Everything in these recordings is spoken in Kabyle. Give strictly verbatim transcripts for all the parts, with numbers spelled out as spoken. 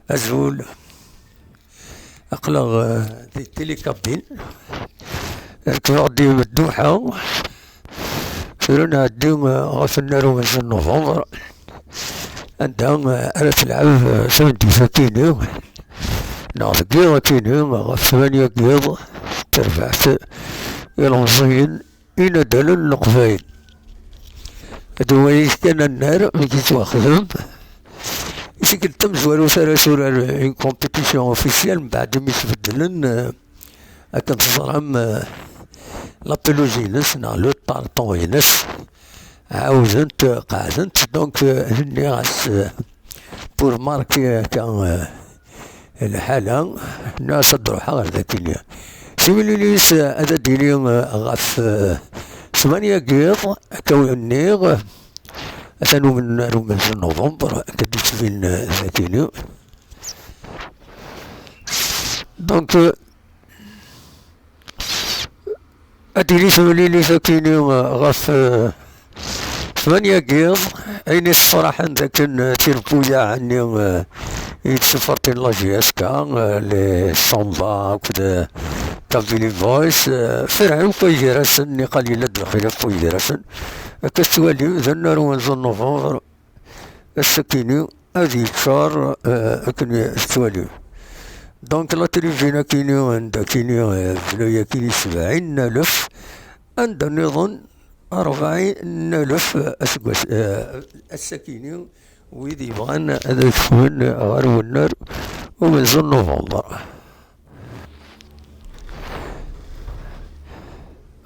Azul. Aql-aɣ, eh, di télécabine. Rekbeɣ-d i Medduḥa. Tura nɛeddi, eh, ɣef nnar umenzu n November, anda, eh, ara telɛeb, eh, tameddit akini, neɣ deg yiḍ akini, ɣef tmanya n yiḍ, terbaɛt ilemẓiyen inadalen n Leqbayel. Ad nwali kan annar mi yettwaxdem. I tikkelt tamezwarut ara turar une compétition officielle, mbeɛd imi sbeddlen, eh, akken teẓram, eh, la pelouse-ines neɣ le tartan-ines, ɛawdent, eh, qeɛdent. Donc, eh, nniɣ-as, eh, pour marquer akka, eh, lḥala, nniɣ-as ad d-ruḥeɣ ɣer dakini. Timlilit, eh, ad d-tili, eh, ɣef, eh, tmanya n yiḍ, akka wi nniɣ, atan umennar umenzu n November, akka d-yettbin, eh, dakini. Donc, euh, ad d-tili temlilit akini, euh, ɣef, euh, tmanya n yiḍ, ayen yessefraḥen d akken, euh, tirbuyaɛ-nni, euh, i d-suffertin la J S K, euh, les Samba akked, euh, Kabylie Voice, euh, ferɛen akk gar-asen, niqal yella-d lxilaf akk gar-asen. Akka tettwalim, d annar umenzu n November, ass-akini ad yeččar, eh, akken tettwalim. Donc, la tribune akini, anda akini, eh, bla akini sebɛin n alef, anda nniḍen rebɛin n alef aseggas, eh, ass-akini, wid yebɣan ad kecmen ɣer wennar umenzu n November.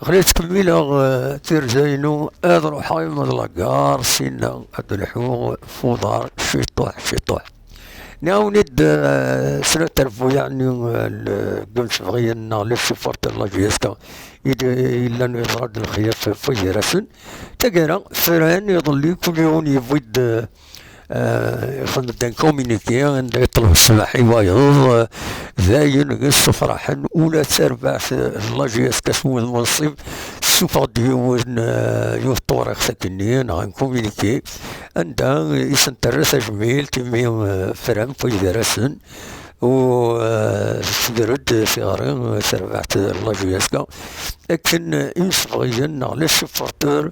Ɣli ttkemmileɣ, eh, tirza-inu, ad ruḥeɣ i Medlagar, sinna ad d-lḥuɣ f uḍar ciṭuḥ ciṭuḥ. Nɛawen-id, eh, snat terbuyaɛ-nni, eh, n yimsebɣiyen neɣ les supporters n la J S K i d-, yellan yeḍra-d lxilaf f gar-asen. Taggara, fran iḍelli, kul yiwen yewwi-d, eh, Eh, ixdem-d un communiqué anda yeṭleb ssmaḥ i wayeḍ, eh, d ayen yessefraḥen ula d tarbaɛt, eh, n la J S K s wudem unṣib, tessufeɣ-d yiwen, eh, yiwet tewriqt akkenni, neɣ un communiqué, anda i sen-terra tajmilt imi, eh, fran wid gar-asen, u, eh, tger-d tiɣri, eh, tarbaɛt n la J S K, akken, eh, imsebɣiyen neɣ les supporters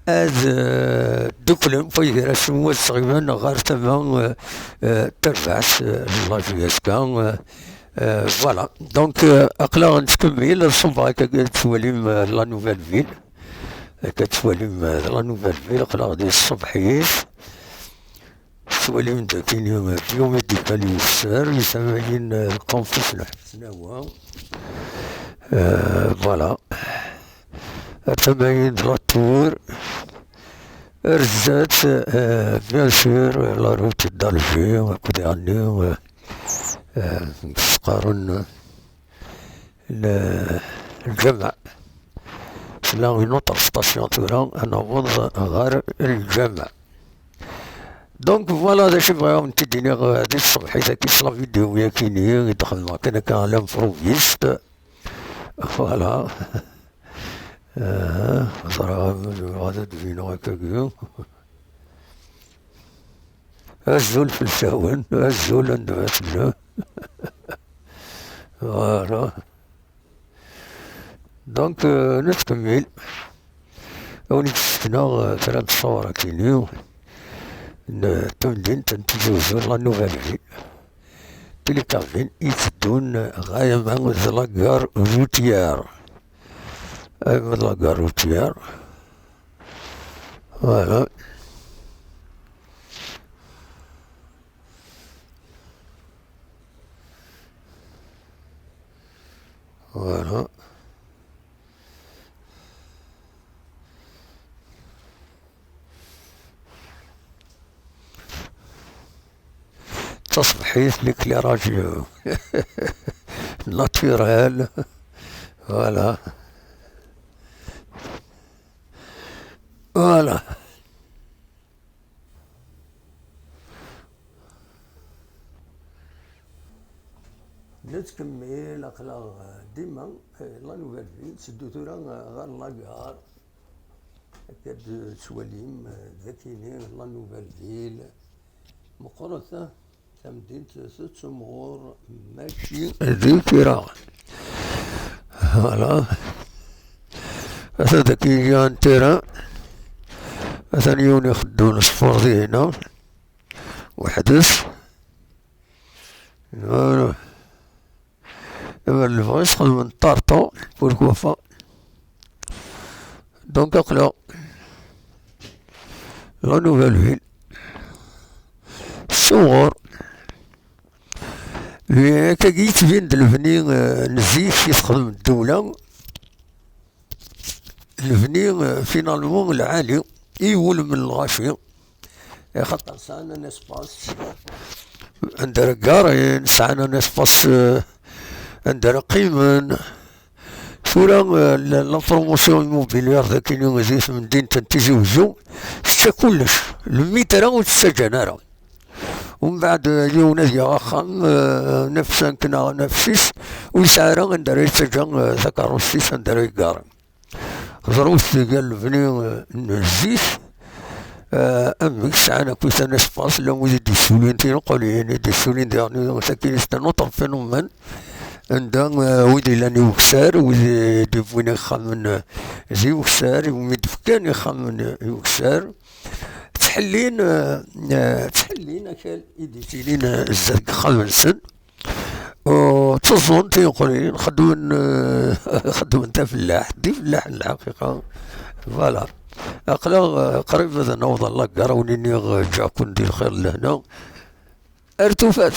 ad, eh, dduklen wid gar-asen u ad sɣimen ɣer tama, eh, eh, n terbaɛt, eh, n la J S K, eh, eh, voilà. Donc, eh, aql-aɣ nettkemmil, ṣṣbeḥ akka ad tettwalim, eh, la Nouvelle Ville. Akka ad tettwalim, eh, la Nouvelle Ville, aql-aɣ di tṣebḥit. Tettwalim-d akkin, eh, biomédical yesser, yesɛa ayen, eh, le campus n Ḥesnawa. Eh, voilà. Atan ayen d la tour. Ar zdat, eh, bien sûr, la route d'Alger, akked ɛni, eh, eh, s-qqaren, eh, l-, lǧameɛ. Tella une autre station tura, ad naweḍ ɣer lǧameɛ. Donc voilà, d acu bɣiɣ ad wen-t-id-iniɣ, eh, di tṣebḥit-agi s la vidéo-yakini i d-xedmeɣ kan akka à l'improviste. Voilà. Ah, ẓriɣ ad d-bineɣ akkagi. Azul fell-awen, azul anda ma tellam. Voilà. Donc, euh, nettkemmil. Ad wen-d-sekneɣ, euh, kra n ṣṣwar akini n temdint n Tizi Uzzu, la Nouvelle Ville. Tili kabin itteddun ɣer yama d la gare routière. Ayma d la gare routière. Voilà. Voilà. Taṣebḥit, l'éclairage naturel. Voilà. Voilà. Nettkemmil, aql-aɣ dima, eh, la Nouvelle Ville, tteddu tura, eh, ɣer la gare. Akka d-tettwalim, eh, d akini la Nouvelle Ville. Meqqret, eh? Tamdint tettemɣur mačči di tira. Voilà. Ata daki iga n tira. Atan yiwen ixeddem lsfur dihina. Weḥd-s. Voilà. Iban lebɣi-s xedmen tartan, pourquoi pas. Donc aql-aɣ la nouvelle ville. Ssuɣur. Akkagi yettbin-d lebni, eh, n zik i texdem ddewla. Lebni, eh, finalement lɛali i wulem n lɣaci. Axaṭer sɛan un espace anda ara ggarin, sɛan un espace, eh, anda ara qqimen. Tura, eh, la, la promotion immobilière dagi di temdint n Tizi Wezzu tečča kullec, lmitra ur tt-ttaǧǧan ara. Umbeɛd, eh, yiwen ad yaɣ axxam, eh, neuf cinq neɣ neuf six, ur yesɛi ara anda ara yettaǧǧa, eh, takeṛṛust-is, anda ara yeggar. Ẓrut tiggal lebni, eh, n zik, eh, amek sɛan akk un espace, llan wid i d-yessulin tineqlin, i d-yessulin diɣen, sakkin c'est un autre phénomène, anda, eh, wid yellan i ukessar, wid i d-yewwin ixxamen, eh, d ukessar, iwumi d-fkan ixxamen, eh, i ukessar, ttḥellin, eh, eh, ttḥellin akal i d-yettilin, eh, zdat deg ixxamen-nsen. U tteẓẓun tineqlin, xeddmen, eh, xeddmen tafellaḥt, d ifellaḥen lḥaqiqa. Voilà. Aql-aɣ, eh, qrib ad naweḍ ɣer la gare, wen-iniɣ, eh, ǧǧiɣ-ken di lxir n lehna. Ar tufat.